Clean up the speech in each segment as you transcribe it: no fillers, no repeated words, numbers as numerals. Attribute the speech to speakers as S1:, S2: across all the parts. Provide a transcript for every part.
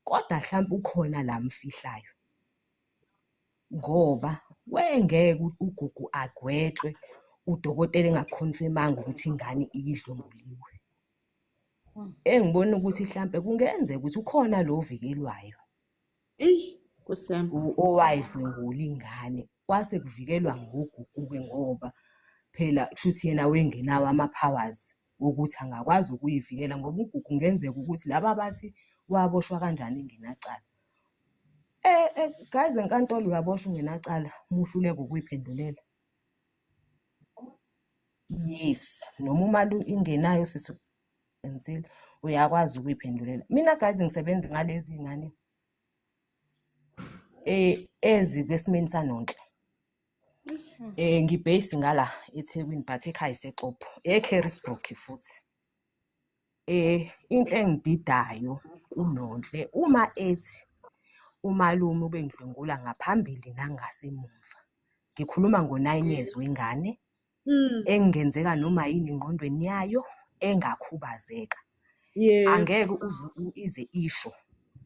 S1: Kodwa hlampe ukhona la mfihlayo. Ngoba wengeke uGugu agwetshwe udokotela engakukhonfemanga ukuthi ingane idlwenguliwe. Engibona ukuthi hlampe kungenzeka ukuthi ukhona lo ovikelwayo.
S2: Eyi, Nkosi yami.
S1: Owayidlwengula ingane kwase kuvikelwa ngoGugu-ke ngoba phela kushuthi yena wengenawo ama-powers wokuthi angakwazi ukuyivikela ngoba uGugu kungenzeka ukuthi laba bathi waboshwa kanjani engenacala. Guys, enkantolo uyaboshwa ungenacala uma uhluleka ukuyiphendulela. Yes, noma umalu ingenayo sisi uyakwazi ukuyiphendulela. Mina guys ngisebenza ngalezi ngane ezikwesimeni sanonhle. Ngibhase ngala eThekwini but ekhaya iseXobho, eCarisbrook futhi. Into engididayo kuNonhle uma ethi umalume ubengidlwengula ngaphambili nangasemuva. Ngikhuluma ngo-9 years wengane engenzeka noma yini engqondweni yayo engakhubazeka. Angeke uze ize isho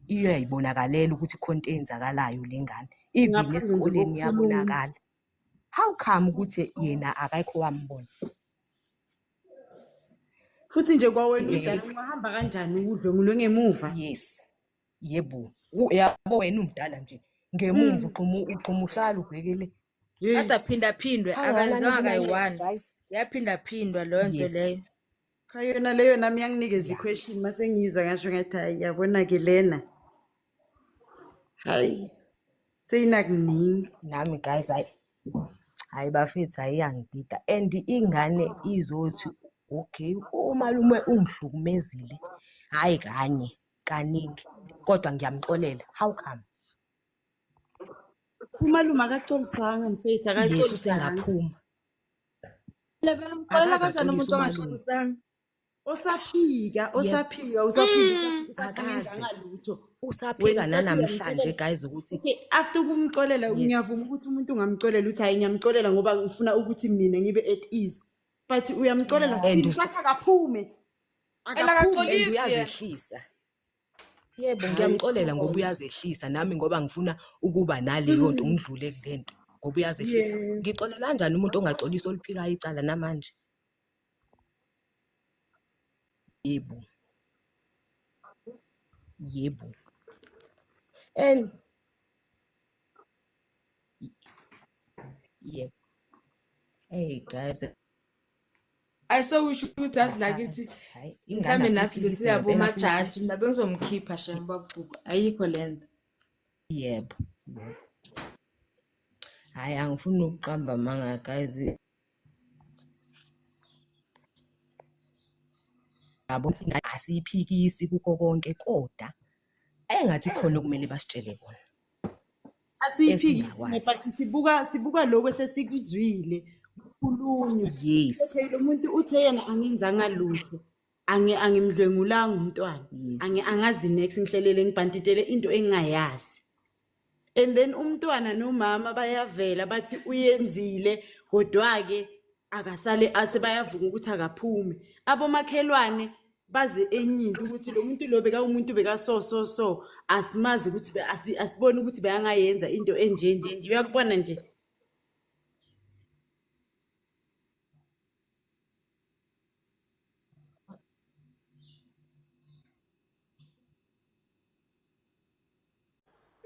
S1: iyayibonakalela ukuthi khona into eyenzakalayo le ngane. Even esikoleni iyabonakala. How come ukuthi yena akekho wambona?
S2: Futhi nje kwawena umdala ungahamba kanjani ukudlwengulwe ngemuva?
S1: Yes. Yebo. Uyabo wena umdala nje ngemuva ugxuma uhlala ubhekele.
S3: Kade aphindaphindwe akenzanga kayi-one. Yaphindaphindwa leyo nto leyo.
S2: Cha yona leyo nami yanginikeza i-question mase ngiyizwa ngasho ngathi hayi yabona ke lena. Hayi. Seyinakuningi.
S1: Nami guys hayi. Hayi bafethu ayiyangidida and ingane izothi okay umalume ungihlukumezile hayi kanye kaningi kodwa ngiyamxolela. How come?
S2: Umalume akaxolisanga mfethu, akaxolisanga.
S1: Yes, usengaphuma.
S3: Level umxolela kanjani umuntu ongaxolisanga?
S2: Osaphika, osaphika, usaphika, usaphika lutho.
S1: Usaphika nanamhlanje guys ukuthi
S2: okay, after ukumxolela ngiyavuma ukuthi umuntu ungamxolela uthi hayi ngiyamxolela ngoba ngifuna ukuthi mina ngibe at ease. But uyamxolela futhi akaphume.
S3: Akaphume
S1: uyazehlisa. Yebo, ngiyamxolela ngoba uyazehlisa nami ngoba ngifuna ukuba naleyo nto ngidlule kule nto ngoba uyazehlisa. Ngixolela kanjani umuntu ongaxolisi oliphikayo icala namanje? Yebo. Yebo. And yebo. Hey guys.
S3: I so wish ukuthi athi lakithi mhlambe nathi besiyabo majaji mina bengizomkhipha shem babugugu ayikho lento.
S1: Yebo. Yebo. Hayi angifuni ukuqamba amanga guys. Yabo asiyiphikisi kukho konke kodwa engathi khona okumele basitshele kona.
S2: Asiyiphikisi but sibuka lokho esesikuzwile kukhulunywa.
S1: Yes.
S2: Okay, lo muntu uthe yena angenzanga lutho. Angimdlwengulanga umntwana. Angazi next ngihlelele ngibhantitele into engingayazi. And then umntwana nomama bayavela bathi uyenzile kodwa ke akasale ase bayavuma ukuthi akaphume. Abomakhelwane baze enye into ukuthi lo muntu lo beka umuntu beka so so so asimazi ukuthi asibone ukuthi bayangayenza into enje nje nje uyakubona nje.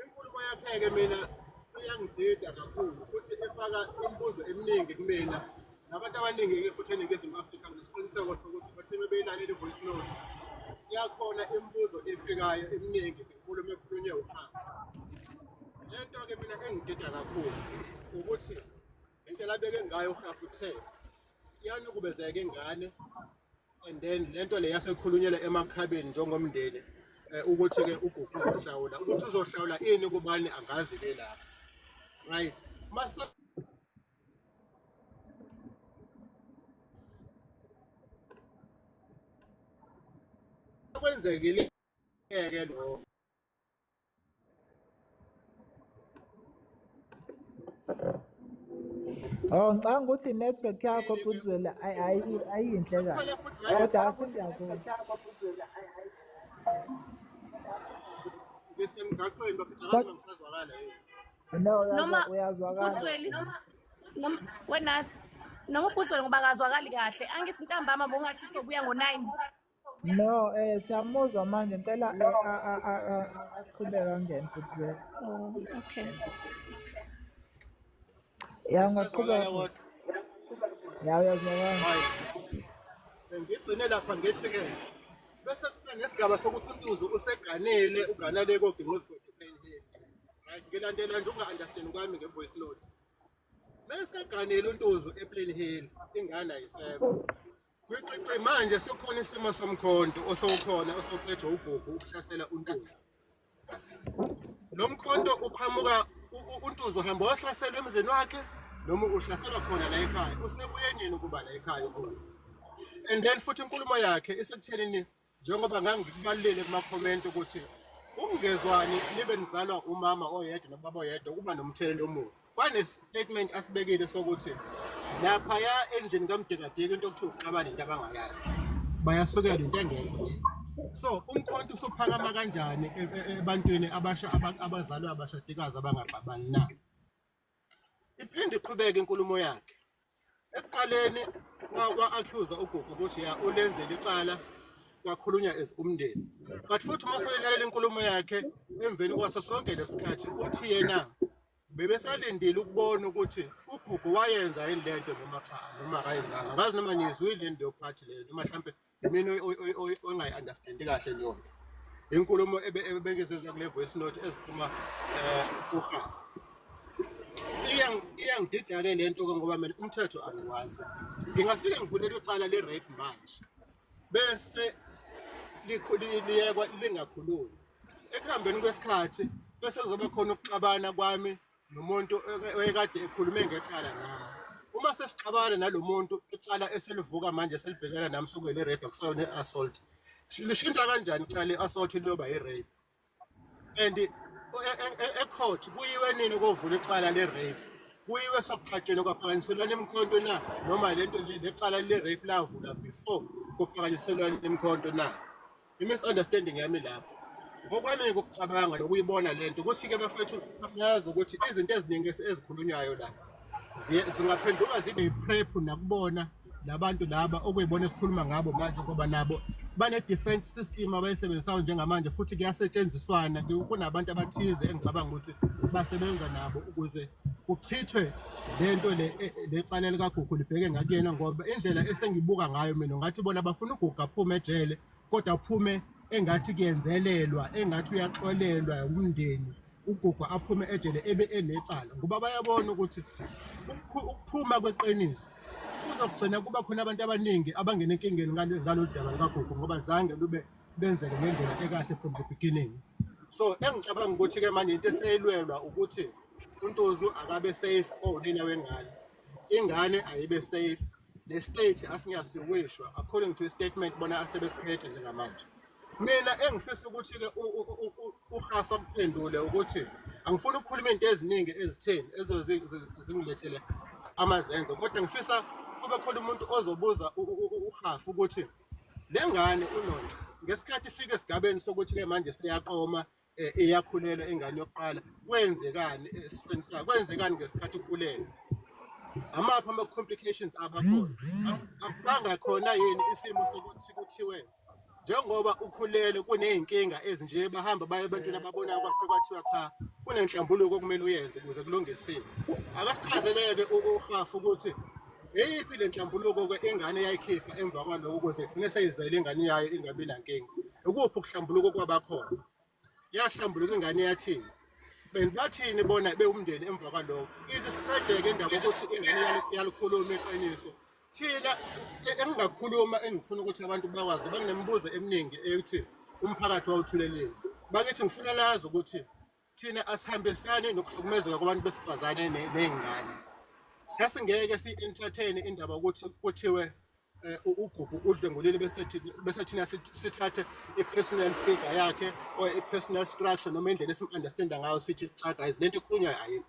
S4: Inkulumo yakhe-ke mina iyangidida kakhulu futhi ifaka imibuzo eminingi kumina nabantu abaningi-ke futhi eNingizimu Afrika nginesiqiniseko sokuthi bathi bebeyilalela i-voice note iyakhona imibuzo efikayo eminingi ngenkulumo ekhulunywe uHafu. Le nto-ke mina engidida kakhulu ukuthi indlela abeke ngayo uHafu uthe iyanukubezeka ingane and then lento le yasekhulunyelwa emakhabeni njengomndeni ukuthi ke uGugu uzohlawula ukuthi uzohlawula ini kubani angazi ke lapho right mase kwenzekile ke lo
S5: Oh, ngicabanga ukuthi i-network yakho Bhutuzela ayiyinhle kahle. Kodwa futhi ngiyakuzwa.
S4: Ngisemgaqweni bafethu, angazi ngisazwakala yini.
S5: No,
S6: Noma
S5: uyazwakala.
S6: Bhuti Zweli, noma wenathi, noma uBhuti Zweli ngoba akazwakali kahle. Angithi ntambama bongathi sizobuya ngo-9.
S5: No, siyamuzwa manje, ngicela aqhubeke angene futhi Zweli.
S6: Oh, okay.
S5: Ya, ungaqhubeka.
S4: Ngisazwakala kodwa?
S5: Ya, uyazwakala.
S4: Right. Ngigcine lapha ngithi-ke bese kuba nesigaba sokuthi uNtuzu useganele, uganele koGingquzigodi Plain Hill. Right, ngilandela nje ukunga-understand kwami nge-voice note. Bese ganele uNtuzu ePlain Hill, ingane ayisekho. Kwiqiqi manje sekukhona isimo somkhonto osowukhona osophethwe uGugu ukuhlasela uNtuzu. Lo mkhonto uqhamuka uNtuzu uhamba wahlaselwa emzini wakhe noma uhlaselwa khona la ekhaya. Usebuye nini ukuba la ekhaya uNtuzu? And then futhi inkulumo yakhe isekuthenini, njengoba ngangikubalulile kuma-comment ukuthi ukungezwani nibe nizalwa umama oyedwa nobaba oyedwa kuba nomthelela omubi. Kwane-statement asibekile sokuthi laphaya endlini kaMdikadika into okuthiwa ukuxabana into abangayazi, bayasukela into engekho leyo. So umkhonto usuphakama kanjani ebantwini abasha abazalwa abashadikazi abangaxabani na? Iphinde iqhubeke inkulumo yakhe. Ekuqaleni wa-accuse uGugu ukuthi ya ulenzele icala, kwakhulunywa as umndeni. But futhi uma sewuyilalela inkulumo yakhe emveni kwaso sonke lesikhathi, uthi yena bebesalindile ukubona ukuthi uGugu wayenza yini lento noma cha, noma akayenzanga. Angazi noma niyizwile yini leyo part leyo, noma mhlampe yimina ongayi-understandi kahle leyo nto. Inkulumo ebengizizwa kule voice note eziphuma kuHafu. Iyangidida-ke le nto-ke ngoba mina umthetho angiwazi. Ngingafike ngivulele icala le-rape manje bese liyekwa lingakhulumi. Ekuhambeni kwesikhathi bese kuzoba khona ukuxabana kwami nomuntu oyekade ekhulume ngecala nami. Uma sesixabana nalo muntu, icala eselivuka manje selibhekana nami sokuyele rape, akusona i-assault. Lishintsha kanjani icala le-assault liyoba i-rape? And e-court kuyiwe nini kovula icala le-rape? Kuyiwe sokuxatshelwa kwaphakanyiselwana imikhonto na? Noma lento lecala le-rape lavula before kuphakanyiselwana imikhonto na? I-misunderstanding yami lapho. Ngokwami ukucabanga nokuyibona lento ukuthi-ke bafethu yazi ukuthi izinto eziningi ezikhulunywayo la zingaphenduka zibe yi-prep nakubona labantu laba okuyibona esikhuluma ngabo manje, ngoba nabo bane-defense system abayisebenzisayo njengamanje, futhi kuyasetshenziswana. Kunabantu abathize engicabanga ukuthi basebenza nabo ukuze kuchithwe lento le lecala likaGugu libheke ngakuyena, ngoba indlela esengibuka ngayo mina ngathi bona bafuna uGugu aphume ejele, kodwa aphume engathi kuyenzelelwa, engathi uyaxolelwa umndeni, uGugu aphume ejele ebe enecala, ngoba bayabona ukuthi ukuphuma kweqiniso kuzogcina kuba khona abantu abaningi abangena enkingeni ngalolu daba likaGugu, ngoba zange lube lenzeke ngendlela ekahle from the beginning. So engicabanga ukuthi-ke manje into eseyilwelwa ukuthi uNtuzu akabe safe owunina wengane, ingane ayibe safe, le state asingasiwishwa according to statement bona asebesiphethe njengamanje. Mina engifisa ukuthi-ke uHafa kuphendule ukuthi angifuni ukukhuluma into eziningi ezitheni ezingilethele amazenzo, kodwa ngifisa kube khona umuntu ozobuza uHafa ukuthi le ngane uNonhle ngesikhathi ifika esigabeni sokuthi-ke manje seyaqoma, iyakhulelwa ingane yokuqala, kwenzekani esifweni sayo, kwenzekani ngesikhathi ikhulelwe, amaphi ama-complications abakhona, bangakhona yini isimo sokuthi kuthiwe njengoba ukhulelwe kuney'nkinga ezinje, bahamba baye ebantwini ababonayo kwafike kwathiwa cha kunenhlambuluko okumele uyenze ukuze kulungisiwe. Akasichazeleke uHafu ukuthi eyiphi le nhlambuluko-ke ingane yayikhipha emva kwaloko ukuze igcine seyizele ingane yayo ingabi nankinga. Ukuphi ukuhlambuluka okwabakhona? Yahlambuluka ingane yathini? Bathini bona bewumndeni emva kwaloko? Ize siqedeke indaba yokuthi ingane yalikhuluma iqiniso. Thina engingakhuluma engifuna ukuthi abantu bakwazi, ngoba nginemibuzo eminingi eyokuthi umphakathi wawuthuleleni. Bakithi ngifuna nazi ukuthi thina asihambisani nokuhlukumezeka kwabantu besifazane ney'ngane. Sasingeke si-entertain indaba ukuthi kuthiwe uGugu udlwengulile bese thina sithathe i-personal figure yakhe or i-personal structure noma indlela esim-understanda ngayo sithi cha guys lento ekhulunywayo ayikho.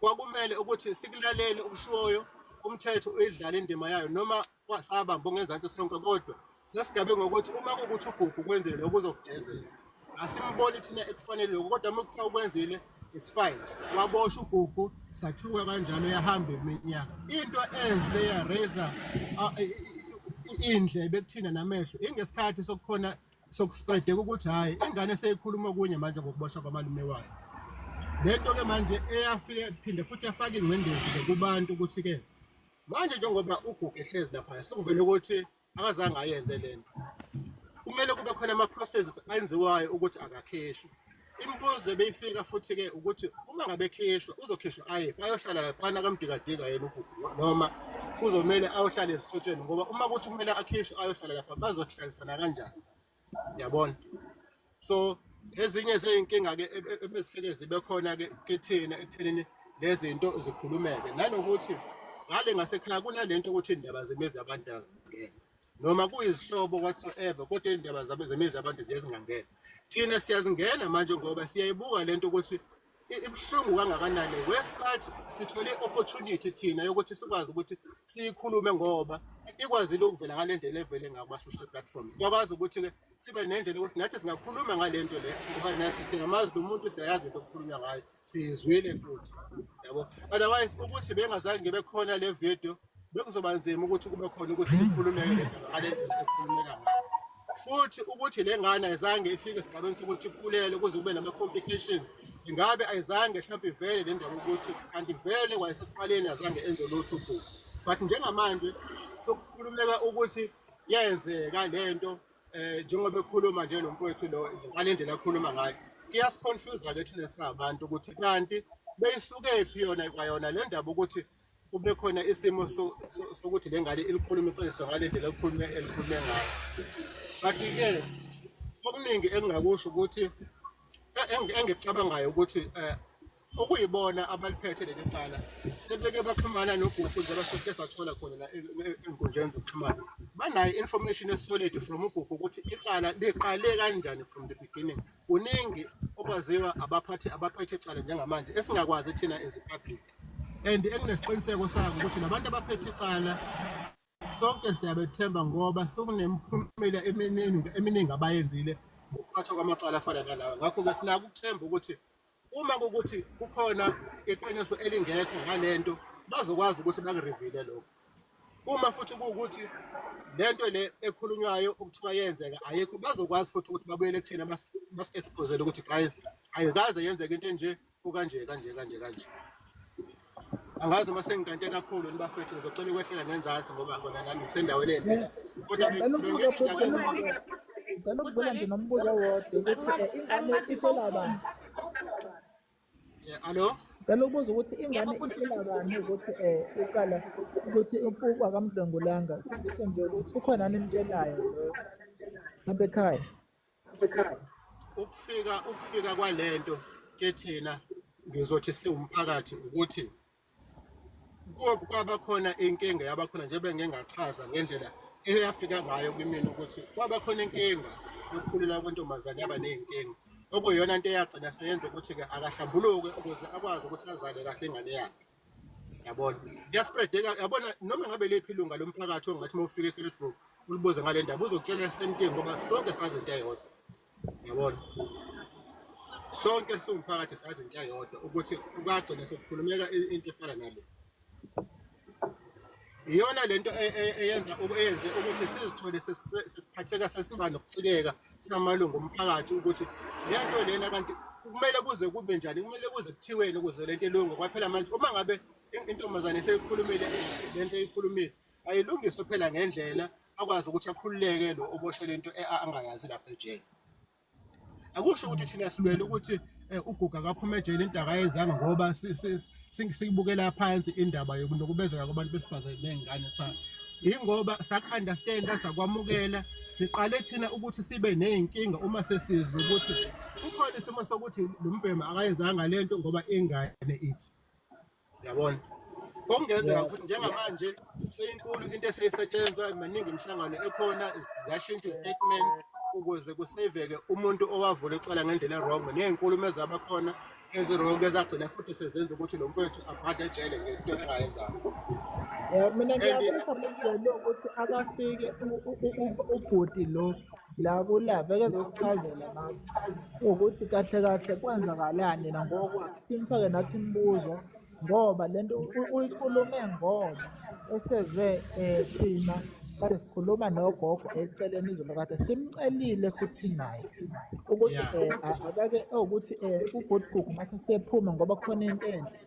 S4: Kwakumele ukuthi sikulalele okushiwoyo, umthetho uyidlale indima yayo noma sabamba ongezansi sonke, kodwa sesigabe ngokuthi uma kuwukuthi uGugu kwenzele lokho uzokujezela. Asimboni thina ekufanele lokho, kodwa uma kuthiwa ukwenzile it's fine. Waboshwa uGugu, sathuka kanjalo, yahamba iminyaka. Into ezile ya-raise indlebe kuthina namehlo ingesikhathi sokukhona sokuspreadeka ukuthi hhayi, ingane seyikhuluma okunye manje ngokuboshwa kwamalume wayo. Le nto-ke manje eyafike phinde futhi yafaka ingcindezi-ke kubantu ukuthi-ke manje njengoba uGugu ehlezi laphaya sekuvele ukuthi akazange ayenze le nto, kumele kube khona ama-processes enziwayo ukuthi akakhishwe. Imibuzo ebeyifika futhi-ke ukuthi uma ngabe ekhishwa uzokhishwa ayephi, ayohlala laphana kaMdikadika yena uGugu, noma kuzomele ayohlala esihlotsheni? Ngoba uma kuthi kumele akhishwe ayohlala lapha, bazohlalisana kanjani? Yabona? So ezinye zey'nkinga-ke ebezifike zibe khona-ke kithina ekuthenini lezi zinto zikhulumeke, nanokuthi ngale ngasekhaya kunalento ukuthi iy'ndaba zemizi yabantu azingene, noma kuyizihlobo whatsoever, kodwa iy'ndaba zemizi yabantu ziye zingangena. Thina siyazingena manje ngoba siyayibuka lento ukuthi ibuhlungu kangakanani. Westart sithole i-opportunity thina yokuthi sikwazi ukuthi siyikhulume ngoba ikwazile ukuvela ngale ndlela evele ngakuma-social platforms. Kwakwazi ukuthi-ke sibe nendlela yokuthi nathi singakhuluma ngale nto le, ngoba nathi siyamazi lo muntu, siyayazi into okukhulunywa ngayo, siyizwile futhi, yabo. Otherwise ukuthi bengazange bekhona le video, bekuzoba nzima ukuthi kube khona ukuthi ikhulumeke le ndaba ngale ndlela ekhulumeka ngayo. Futhi ukuthi le ngane ayizange ifike esigabeni sokuthi ikhulele kuze kube nama-complications, ingabe ayizange mhlawumbe ivele le ndaba ukuthi kanti vele wayesekuqaleni azange enze lutho uGugu. But njengamanje sokukhulumeka ukuthi yenzeka lento, njengoba ekhuluma nje lo mfowethu lo ngale ndlela akhuluma ngayo, kuyasiconfuse-ke thina singabantu ukuthi kanti beyisuke phi yona kwayona le ndaba ukuthi kube khona isimo sokuthi le ngane ilikhuluma iqiniso ngale ndlela elikhulume ngayo. But-ke okuningi engingakusho ukuthi engikucabangayo ukuthi okuyibona abaliphethe leli cala sebeke baxhumana noGugu, njengoba sesike sathola khona la ey'nkundleni zokuxhumana, banayo i-information esolid from uGugu ukuthi icala liqale kanjani from the beginning. Kuningi okwaziwa abaphathi abaphethe icala njengamanje esingakwazi thina as public, and enginesiqiniseko sako ukuthi labantu abaphethe icala sonke siyabethemba ngoba sekunemiphumela eminingi eminingi abayenzile ngokuphathwa kwamacala afana nalawa. Ngakho-ke sinako ukuthemba ukuthi uma kukuthi kukhona iqiniso elingekho ngalento, bazokwazi ukuthi bakureveale lokho. Uma futhi kuwukuthi lento le ekhulunywayo okuthiwa yenzeka ayikho, bazokwazi futhi ukuthi babuyele kuthina basi-exposele ukuthi guys, ayikaze yenzeke into enje, kukanje kanje kanje kanje. Angazi uma sengikante kakhulu nibafethu, ngizocela ukwehlela ngenzansi ngoba kona nami ngisendaweni enhle, kodwa
S5: Ngicela ukubuza
S4: bengithi
S5: futhi
S4: nje
S5: ngicela ukubuza nje nombuzo owodwa ukuthi ingane
S6: Kancane before
S5: itshela bani?
S4: Yeah, alo.
S5: Ngicela ukubuza ukuthi ingane
S6: Yebo, futhi.
S5: itshela bani ukuthi icala ukuthi uPuku akamdlwengulanga? Sengisho nje ukuthi ukhona nimtshelayo lo mhlawumbe ekhaya.
S4: Ukufika kwalento kethina, ngizothi siwumphakathi, ukuthi kwaba khona inkinga yabakhona nje bengingachaza ngendlela eyafika ngayo kimina ukuthi kwaba khona inkinga yokukhulelwa kwentombazane, yaba ney'nkinga okuyiyona nto eyagcina seyenza ukuthi-ke akahlambuluke ukuze akwazi ukuthi azale kahle ingane yakhe, yabona. Kuyaspreadeka, yabona. Noma ngabe lephi ilunga lomphakathi ongathi uma ufika e-Facebook ulibuze ngale ndaba, uzokutshela same thing ngoba sonke sazi into eyodwa, yabona. Sonke siwumphakathi sazi into eyodwa ukuthi kwagcina sekukhulumeka into efana nale. Iyona lento eyenze ukuthi sizithole sesiphatheka sesinganokucikeka singamalungu omphakathi ukuthi le nto lena kanti kumele kuze kube njani, kumele kuze kuthiweni ukuze lento ilunge. Kwaphela manje uma ngabe intombazane seyikhulumile lento eyikhulumile, ayilungiswe phela ngendlela akwazi ukuthi akhululeke lo oboshwe lento angayazi lapha ejele. Akusho ukuthi thina silwele ukuthi uGugu akaphume ejele, into akayenzanga, ngoba siyibukela phansi indaba yokunukubezeka kwabantu besifazane ney'ngane. Cha, yingoba saku-understanda, sakwamukela. Siqale thina ukuthi sibe ney'nkinga uma sesizwe ukuthi kukhona isimo sokuthi lo mbhemu akayenzanga lento ngoba ingane ithi, yabona. Okungenzeka futhi njengamanje seyinkulu into eseyisetshenzwa, maningi imihlangano ekhona, ziyashintsha i-statement ukuze kusaveke umuntu owavula icala ngendlela e-wrong, ney'nkulumo ezabakhona ezi-wrong ezagcina futhi sezenza ukuthi lo mfowethu abhadle ejele ngento engayenzanga.
S5: Yeah, mina
S4: And
S5: ngiyafisa manje ukuthi akafike ubhuti lo. La ku-live ake ezosichazela nathi ukuthi kahle kahle kwenzakalani yena ngokwakhe, simfake nathi imibuzo ngoba lento uyikhulume ngoba esezwe thina kade sikhuluma nogogo eceleni izolo, kade simcelile futhi naye ukuthi akake ukuthi ubhuti Gugu mase sephuma ngoba khona into enhle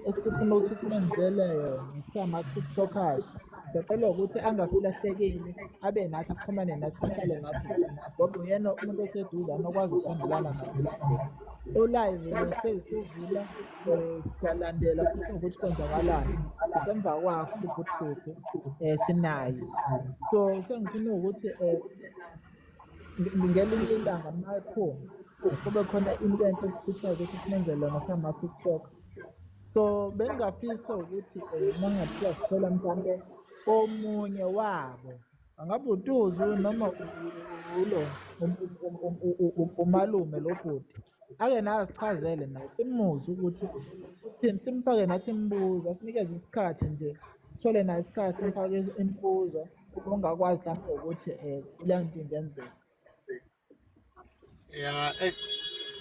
S5: esifuna ukuthi simenzele yona sama-TikTokers. Siyacela ukuthi angasilahlekeli, abe nathi, axhumane nathi, ahlale nathi ngoba uyena umuntu oseduzane okwazi ukusondelana naye. O-live hlezi sivula, siyalandela futhi ukuthi kwenzakalani. Sisemva kwakhe ubhuti Gugu, sinaye. So sengifuna ukuthi ngelinye ilanga uma ephuma kube khona into enhle esifisayo ukuthi simenzele yona sama-TikTok. So bengingafisa ukuthi uma kungathiwa sithola mhlampe omunye wabo, angabe uTuzu noma ulo umalume lo bhuti, ake naye asichazele naye simuzwe ukuthi uthini, simfake nathi imibuzo, asinikeze isikhathi nje, sithole naye isikhathi simfake imibuzo ongakwazi mhlampe ukuthi le nto ingenzeka.
S4: Ya,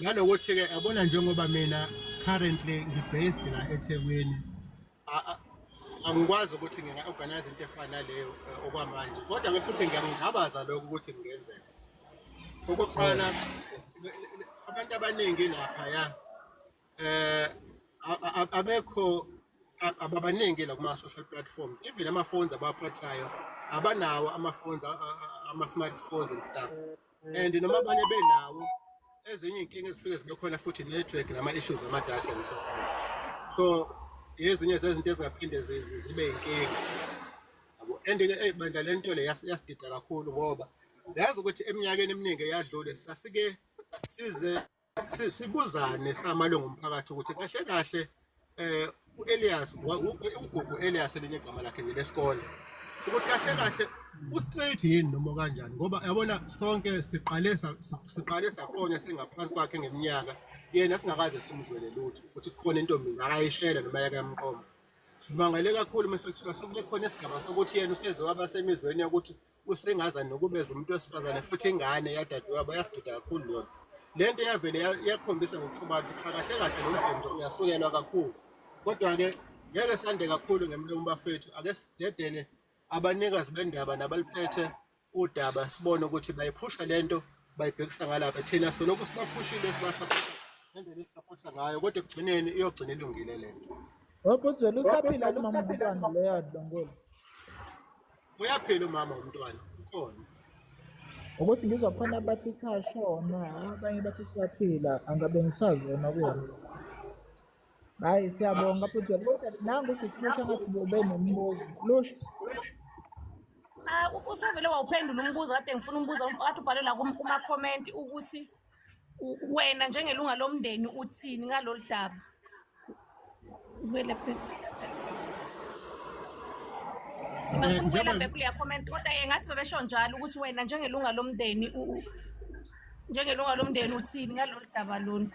S4: nanokuthi-ke yabona njengoba mina currently ngi-based la eThekwini, angikwazi ukuthi nginga-organize into efana naleyo okwamanje, kodwa-ke futhi ngiyakungabaza lokho ukuthi kungenzeka. Okokuqala, abantu abaningi laphaya abekho, ababaningi la kuma-social platforms, even ama-phones abawaphathayo abanawo ama-phones, ama-smartphones and stuff, and noma abanye benawo, ezinye iy'nkinga ezifike zibe khona futhi network nama-issues ama-data and so on. So ezinye zezinto ezingaphinde zibe yinkinga yabo. And-ke eyi bandla, le nto le yasidida kakhulu ngoba yazi ukuthi eminyakeni eminingi eyadlule sasike size sibuzane samalungu omphakathi ukuthi kahle kahle uElias, uGugu Elias elinye igama lakhe nje lesikole, ukuthi kahle kahle u-straight yini noma kanjani, ngoba yabona sonke siqale saqonya singaphansi kwakhe ngeminyaka, yena singakaze simzwele lutho ukuthi kukhona intombi ngakayishela noma yake yamqoma. Simangele kakhulu mase kuthiwa sekube khona isigaba sokuthi yena useze waba semizweni yokuthi usengaza nokubeza umuntu wesifazane futhi ingane yadadewabo. Yasidida kakhulu leyo nto. Le nto yavele yakhombisa ngokusobala ukuthi cha, kahle kahle lo mbhemdo uyasukelwa kakhulu. Kodwa-ke ngeke sande kakhulu ngemlomo bafethu, ake sidedele abanikazi bendaba nabaliphethe udaba, sibone ukuthi bayiphusha lento bayibhekisa ngalapha. Thina solokhu sibaphushile, sibasaphotha ngendlela esisaphotha ngayo, kodwa ekugcineni iyogcina ilungile lento.
S5: Ubhuti Zweli usaphila umama womntwana loyo adlwengula?
S4: Uyaphila umama womntwana, ukhona.
S5: Ukuthi ngizwa khona bathi usashona, abanye bathi usaphila, angabe ngisazona kuyona. Hhayi, siyabonga bhuti Zweli. Kodwa nangu usisi Lusha ngathi ube nombuzo. Lusha.
S6: Ah, usuvele wawuphendula umbuzo kade ngifuna umbuzo kade ubhalwe la kuma-comment ukuthi wena njengelunga lomndeni uthini ngalolu daba. Ubuyele back. Ngifuna ukubuyela back kuleya comment, kodwa ngathi bebesho njalo ukuthi wena njengelunga lomndeni njengelunga lomndeni uthini ngalolu daba lolu.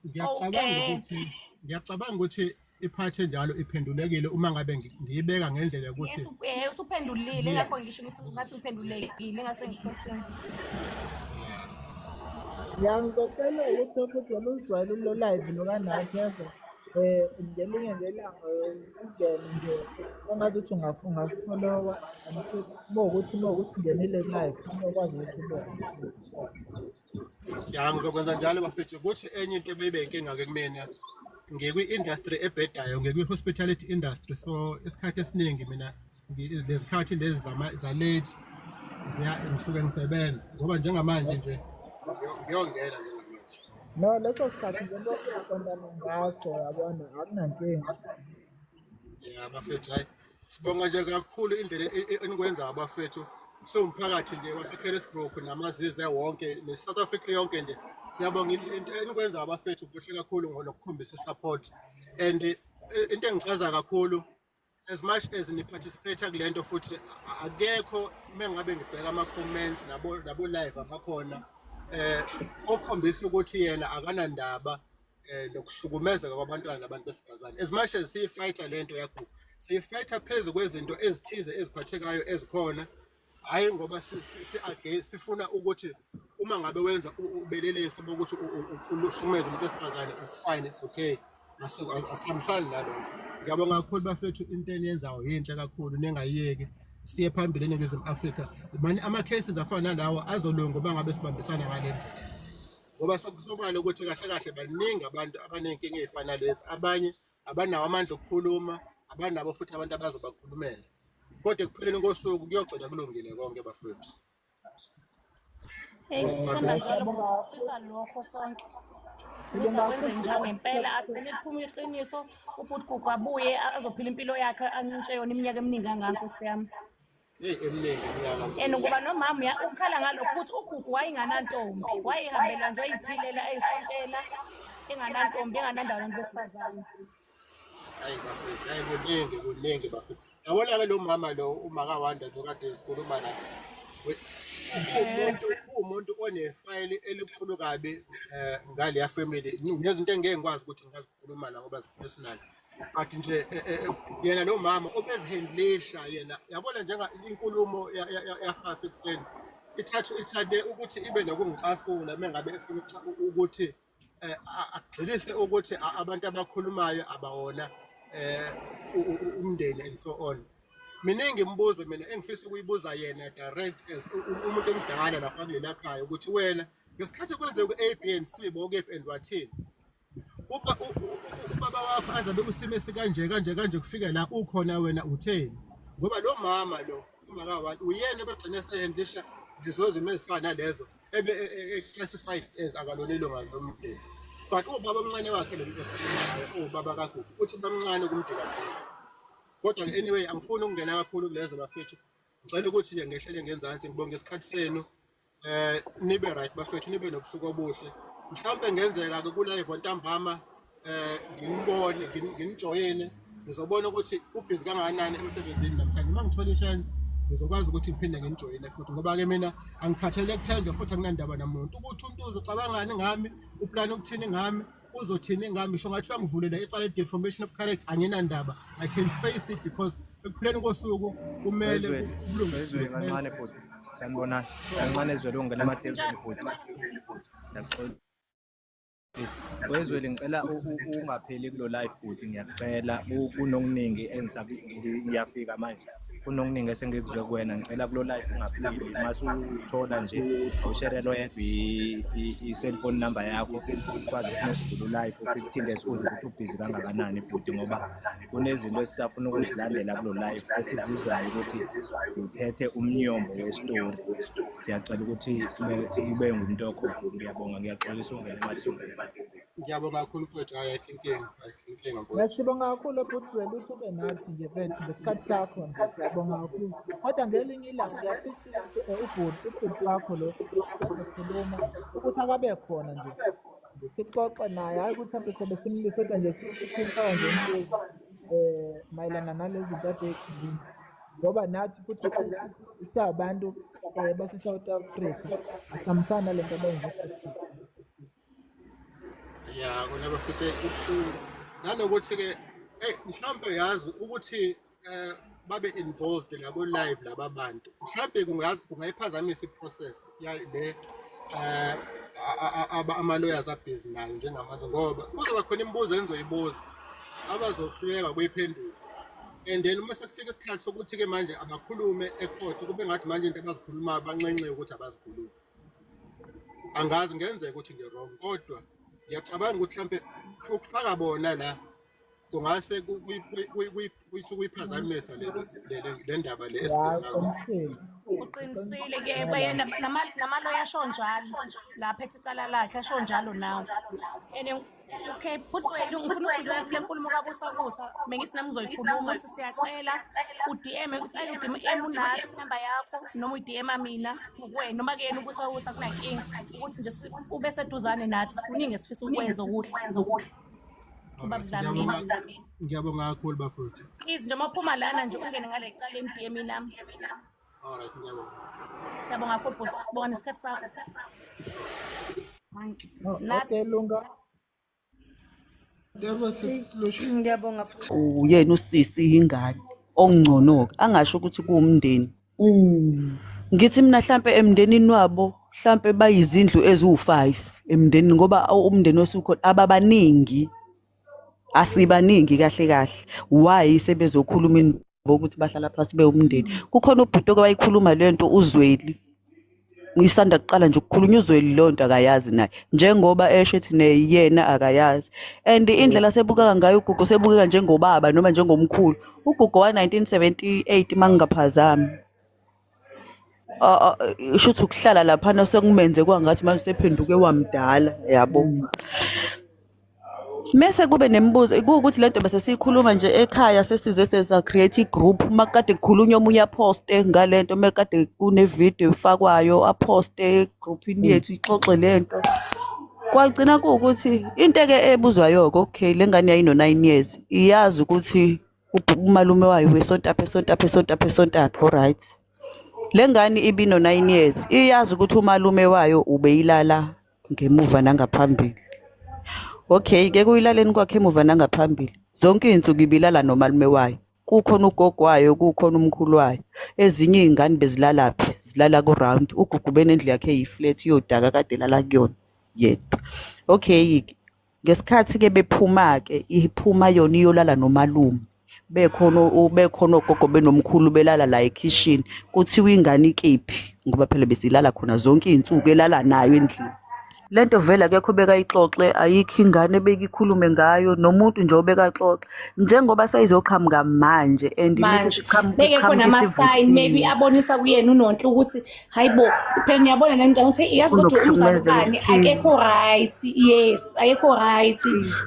S4: Ngiyacabanga ukuthi ngiyacabanga ukuthi iphathe njalo iphendulekile uma ngabe ngiyibeka ngendlela yokuthi
S6: Yes, usuphendulile, ngakho ngisho ngithi ngathi ngiphendulekile ngase ngikhohlwe.
S5: Ya, ngizocela ukuthi futhi wena uzwele lo live lokanathi yebo. Ngelinye nje ilanga ungene nje engathi ukuthi ungafollowa uma ukuthi ungenile live uyokwazi ukuthi ubone.
S4: Ya, ngizokwenza njalo bafethu. Ukuthi enye into ebeyibe inkinga-ke kumina, ngikwi-industry ebhedayo, ngikwi-hospitality industry, so isikhathi esiningi mina lezikhathi lezi za-late ngisuke ngisebenza, ngoba njengamanje nje ngiyongena njengamanje.
S5: No, leso sikhathi nje into aqondana ngaso yabona akunankinga.
S4: Ya bafethu, hayi, sibonga nje kakhulu indlela enikwenzayo bafethu. Siwumphakathi nje waseCarisbrook namazize wonke ne-South Africa yonke nje, siyabonga into enikwenzayo bafethu, kuhle kakhulu ngokukhombisa i-support. And into engichaza kakhulu, as much as ni-participate kule nto futhi akekho mengabe ngibheka ama-comments nabo live abakhona okhombisa ukuthi yena akanandaba nokuhlukumezeka kwabantwana nabantu besifazane. As much as siyi-fighter lento yakho, siyi-fighter phezu kwezinto ezithize eziphathekayo ezikhona. Hhayi ngoba sifuna ukuthi uma ngabe wenza ubelelesi bokuthi uhlukumeze umuntu wesifazane, it's fine, it's okay. Asihambisani nalokho. Ngiyabonga kakhulu bafethu, into eniyenzayo yinhle kakhulu, ningayiyeki, siye phambili eNingizimu Afrika. Mani ama-cases afana nalawo azolunga uma ngabe sibambisana ngale ndlela, ngoba sekusobala ukuthi kahle kahle baningi abantu abaney'nkinga ey'fana nalezi, abanye abanawo amandla okukhuluma, abanabo futhi abantu abazobakhulumela, kodwa ekupheleni kosuku kuyogcina kulungile konke bafethu.
S6: Hey, sithemba njalo futhi sifisa lokho sonke ukuthi akwenze njalo ngempela, agcine kuphume iqiniso, ubhuti Gugu abuye azophila impilo yakhe ancintshe yona iminyaka eminingi kangaka, Nkosi yami.
S4: Eyi, eminingi iminyaka.
S6: And ngoba nomama ukhala ngalokho ukuthi uGugu wayenganantombi, wayehambela nje eyiphilela eyisontela, enganantombi, enganandawo nabantu besifazane.
S4: Hayi bafethu, hayi kuningi, kuningi bafethu. Yabona-ke lo mama lo, uMakawanda lo kade ekhuluma la, uwumuntu onefayili elikhulu kabi ngaleya family, nezinto engeke ngikwazi ukuthi ngingazikhuluma la ngoba zi-personal, but nje yena lo mama obezihandlisha yena, yabona njenga inkulumo yahafu ekuseni ithathe ithande ukuthi ibe nokungicasula uma ngabe efuna ukuthi agxilise ukuthi abantu abakhulumayo abawona umndeni and so on. Miningi imibuzo mina engifisa ukuyibuza yena direct as umuntu omdala lapha kulela khaya, ukuthi wena ngesikhathi kwenzeka ku-A B and C bowukephi and wathini? Ubaba wakho azabe kusimo esikanje kanje kanje kufike la ukhona wena utheni? Ngoba lo mama lo umakawabantu uyena ebegcine esehandlisha lezo zimo ezifana nalezo, ebe classified as akalona ilunga lomndeni, but ubaba omncane wakhe lo muntu esikhuluma ngaye, ubaba kaGugu, uthi bamncane kumdikadika. Kodwa-ke anyway, angifuni ukungena kakhulu kulezo bafethu, ngicela ukuthi-ke ngehlele ngenzansi. Ngibonge isikhathi senu, nibe right bafethu, nibe nobusuku obuhle. Mhlawumbe ngenzeka-ke ku-live ntambama nginibone, nginijoyine, ngizobona ukuthi ubhizi kangakanani emsebenzini namhlanje. Uma ngithola i-chance ngizokwazi ukuthi ngiphinde nginijoyine futhi, ngoba-ke mina angikhathele kuthenjwa futhi anginandaba namuntu ukuthi umuntu uzocabangani ngami, uplane ukuthini ngami, uzothini ngami. Sho ngathi uyangivulela icala le-defamation of character, anginandaba, I can face it, because ekupheleni kosuku kumele
S7: Ezweni,
S4: kulungiswe.
S7: ezweni kancane bhuti. Sanibonani. Kancane ezweni ungena ematekisini bhuti. Ngiyaxolisa. Wezweli, ngicela ungapheli kulo live bhuti, ngiyakucela, kunokuningi ngiyafika manje. Kunokuningi esengikuzwe kuwena, ngicela kulo live ungapheli. Mase uthola nje usherele oyedwa i-cellphone number yakho, sikwazi ukuthi mesivula live sikuthinte, sikuzwe ukuthi ubhizi kangakanani bhuti, ngoba kunezinto esisafuna ukuzilandela kulo live esizizwayo ukuthi ziphethe umnyombo wesitori. Siyacela ukuthi ube ngumuntu okhona. Ngiyabonga, ngiyaxolisa ungene emathubeni.
S4: Ngiyabonga kakhulu mfowethu, hhayi ayikho inkinga, ayikho inkinga mfowethu.
S5: Siyabonga kakhulu bhuti Zweli ukuthi ube nathi nje mfethu ngesikhathi sakho nje, siyabonga kakhulu. Kodwa ngelinye ilanga ngiyafisa ukuthi ubhuti wakho lo ekhuluma ukuthi akabe khona nje, sixoxe naye, hhayi ukuthi mhlawumbe sobe simlise, kodwa nje simfaka nje imibuzo mayelana nalezi zinto ade ey'khuluma, ngoba nathi futhi singabantu base-South Africa asihambisani nalento abayenza.
S4: Ya, kona bafethu kubuhlungu nanokuthi-ke eyi mhlawumbe yazi ukuthi babe involved la ku-live laba bantu, mhlawumbe kungayiphazamisa i-process le ama-lawyers abhizi nayo njengamanje, ngoba kuzoba khona imibuzo enizoyibuza abazohluleka ukuyiphendula, and then uma sekufika isikhathi sokuthi-ke manje abakhulume ecourt, kube ngathi manje into abazikhulumayo banxenxe ukuthi abazikhulumi. Angazi, ngenzeka ukuthi ngi-wrong, kodwa ngiyacabanga ukuthi mhlampe ukufaka bona la kungase kuyithi ukuyiphazamisa le ndaba le
S5: Ya,
S4: esibhizi ngayo.
S5: Uqinisile.
S6: Uqinisile ke yena, namaloya asho njalo lapha ethi icala lakhe asho njalo nawe. And okay, bhuti ngifuna ukugcizelela kule nkulumo kaBusakusa, bengithi nami ngizoyikhuluma ukuthi siyacela u-DM, usayele u-DM unathi inamba yakho noma uyi-DM mina ngokwena noma kuyena uBusakusa, kunankinga ukuthi nje ube seduzane nathi, kuningi esifisa ukwenza okuhle. Ubaba Dlamini.
S4: Ngiyabonga kakhulu bafowethu.
S6: Please nje uma uphuma lana nje ungene ngale ecaleni DM nami.
S4: Alright, ngiyabonga.
S6: Ngiyabonga kakhulu bhuti, sibonga nesikhathi sakho.
S5: Oh,
S6: Nathi.
S5: okay, Lunga.
S4: Yebo sisilusha.
S2: Ngiyabonga.
S8: Uyena usisi ingane ongcono-ke angasho ukuthi kuwumndeni. Ngithi mina hlampe emndenini wabo hlampe bayizindlu eziwu-5 emndenini ngoba umndeni osukhona ababaningi, asibaningi kahle kahle. Why sebezokhuluma indaba ukuthi bahlala phasi bewumndeni? Kukhona ubhuti oke wayikhuluma le nto uZweli. Isanda kuqala nje ukukhulunywa uZweli leyo nto akayazi naye, njengoba esho ethi yena akayazi. And indlela asebukeka ngayo uGugu sebukeka njengobaba noma njengomkhulu. UGugu wa-1978 mangingaphazami. Shuthi ukuhlala laphana sekumenze kwangathi manje usephenduke wamdala yabo. Mese kube nemibuzo kuwukuthi lento bese siyikhuluma nje ekhaya, sesize sesa create i-group makade kukhulunywa omunye aphoste ngalento, mekade kune-video efakwayo aphoste egroupini yethu ixoxe lento. Kwagcina kuwukuthi into eke ebuzwayo-ke, okay, le ngane yayino-9 years, iyazi ukuthi umalume wayo wesontaphi esontaphi esontaphi esontaphi, alright. Le ngane ibino-9 years, iyazi ukuthi umalume wayo ubeyilala ngemuva nangaphambili. Okay, ke kuyilaleni kwakhe emuva nangaphambili, zonke iy'nsuku ibilala nomalume wayo. Kukhona ugogo wayo, kukhona umkhulu wayo. Ezinye iy'ngane bezilalaphi? Zilala ku-round. UGugu benendlu yakhe eyi-flat yodaka kade elala kuyona yedwa. Okay-ke, ngesikhathi-ke bephuma-ke, iphuma yona iyolala nomalume. Bekhona ogogo benomkhulu belala la ekhishini. Kuthiwa ingane ikephi? Ngoba phela besilala khona zonke iy'nsuku elala nayo endlini. Lento vele akekho obekayixoxe, ayikho ingane ebekikhulume ngayo, nomuntu nje obekaxoxa. Njengoba seyizoqhamuka manje and mese
S6: manje bengekho
S8: iqhamuka
S6: nama-sign maybe
S8: isivuthiwe.
S6: abonisa kuyena uNonhle ukuthi hayibo, phela niyabona nani mntwana ukuthi yazi kodwa umzali
S8: Kunokuhlukumezeka
S6: ubani
S8: okuthize.
S6: akekho right, yes, akekho right.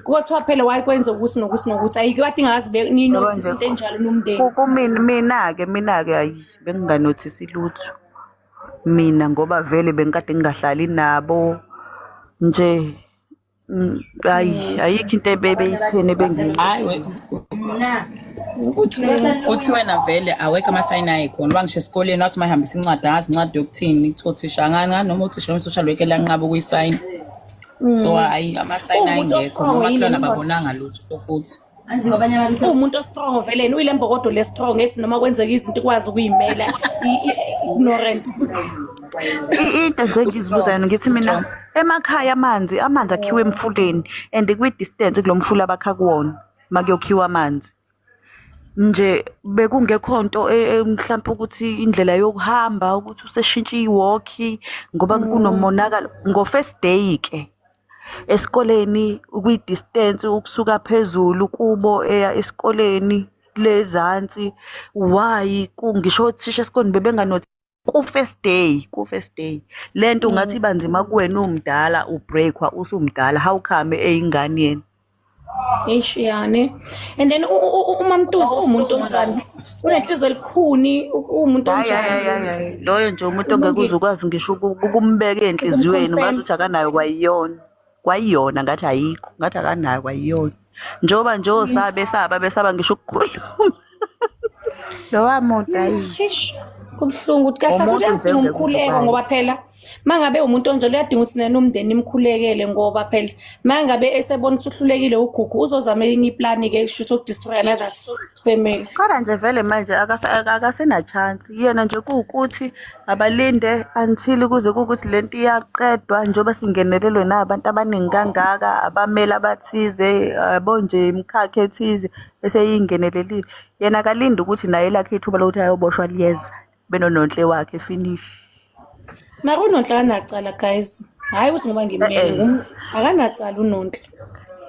S6: Kuthiwa phela wakwenza ukuthi nokuthi nokuthi, ayikho kade ingazi
S8: Ngoba
S6: ninothise
S8: nje
S6: into enjalo nomndeni.
S8: kumina mina-ke ayi benginganothisi lutho mina ngoba vele bengikade ngingahlali nabo nje. Hayi, ayikho into ebeyitheni
S9: Hayi we, uthi wena vele awekho amasayini ayikhona. Wangisho esikoleni wathi mayihambisa incwadi, angazi incwadi yokuthini, kuthiwa uthisha ngani ngani noma uthisha noma social worker lanqaba ukuyisayina. So hayi amasayini
S6: Uwumuntu
S9: ayingekho
S6: o-strong
S9: noma
S6: yini
S9: kulona
S6: le ndoda?
S9: babonanga lutho futhi.
S6: Uwumuntu o-strong vele yena, uyile mbokodo le strong ethi noma kwenzeka izinto ikwazi ukuyimela ignorant.
S8: Into nje engizibuza yona ngithi mina
S9: Strong.
S8: emakhaya amanzi akhiwe emfuleni and kwi-distance kulo mfula abakha kuwona makuyokhiwa amanzi nje bekungekho nto mhlampe ukuthi indlela yokuhamba ukuthi useshintshe i-walk ngoba kunomonakalo ngo-first day ke esikoleni kwi-distance ukusuka phezulu kubo eya esikoleni lezansi, why ngisho othisha esikoleni bebenganothi ku-first day, ku-first day lento ungathi iba nzima kuwena umdala ubreakwa usumdala, how come eyingane yena?
S6: Eish yani. And then uMamntuzi uwumuntu onjani? Unenhliziyo elikhuni, uwumuntu
S8: Hayi hayi
S6: onjani?
S8: hayi hayi, loyo nje umuntu ongeke uze
S6: Ulungile
S8: ukwazi ngisho ukumbeka enhliziyweni, ungazi
S6: ukumconfirm.
S8: ukuthi akanayo kwayiyona, kwayiyona ngathi ayikho, ngathi akanayo kwayiyona. Njengoba nje osaba besaba besaba ngisho ukukhuluma. Lowa muntu ayi.
S6: Eish, kubuhlungu ukuthi kahle kahle
S8: Umuntu nje
S6: uyadinga
S8: ongeke uze
S6: umkhuleko
S8: ukwazi.
S6: ngoba phela mangabe umuntu onjalo uyadinga ukuthi nena umndeni nimkhulekele ngoba phela mangabe esebona ukuthi uhlulekile uGugu uzozama elinye iplani ke kusho ukuthi destroy another family.
S8: Kodwa nje vele manje akasena chance yena nje kuwukuthi abalinde until kuze kuwukuthi lento iyaqedwa, njengoba singenelelwe nabantu abaningi kangaka, abameli abathize, yabo nje imikhakha ethize eseyingenelelile. Yena akalinde ukuthi naye elakhe ithuba lokuthi ayoboshwa liyeza benoNonhle wakhe finish.
S6: Mara uNonhle akanacala guys. Hayi ukuthi ngoba ngimele akanacala uNonhle.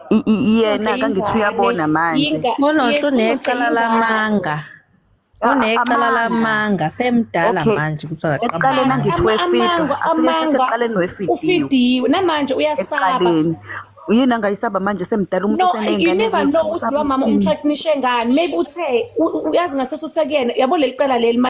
S8: Yena
S6: Unonhle
S8: kangithi
S6: ingane,
S8: uyabona manje.
S10: UNonhle
S6: yes, Unonhle
S10: unecala
S6: ingane.
S10: lamanga. Unecala
S8: Amanga.
S10: lamanga, semdala
S8: Okay.
S10: manje ukuthi akaqamba
S8: Ekuqaleni
S10: amanga.
S8: angithi wefidwa,
S6: Amanga,
S8: asike sithi
S6: amanga,
S8: ekuqaleni wefidiwe.
S6: Ufidiwe namanje uyasaba.
S8: Ekuqaleni. Yini angayisaba manje semdala umuntu
S6: No, you
S8: oseney'ngane
S6: never know
S8: eziwu-two,
S6: ukuthi
S8: usaba
S6: lo mama
S8: ukuthini?
S6: umthreatenishe ngani. Maybe uthe uyazi ngathi usuthe kuyena, yabo leli cala leli.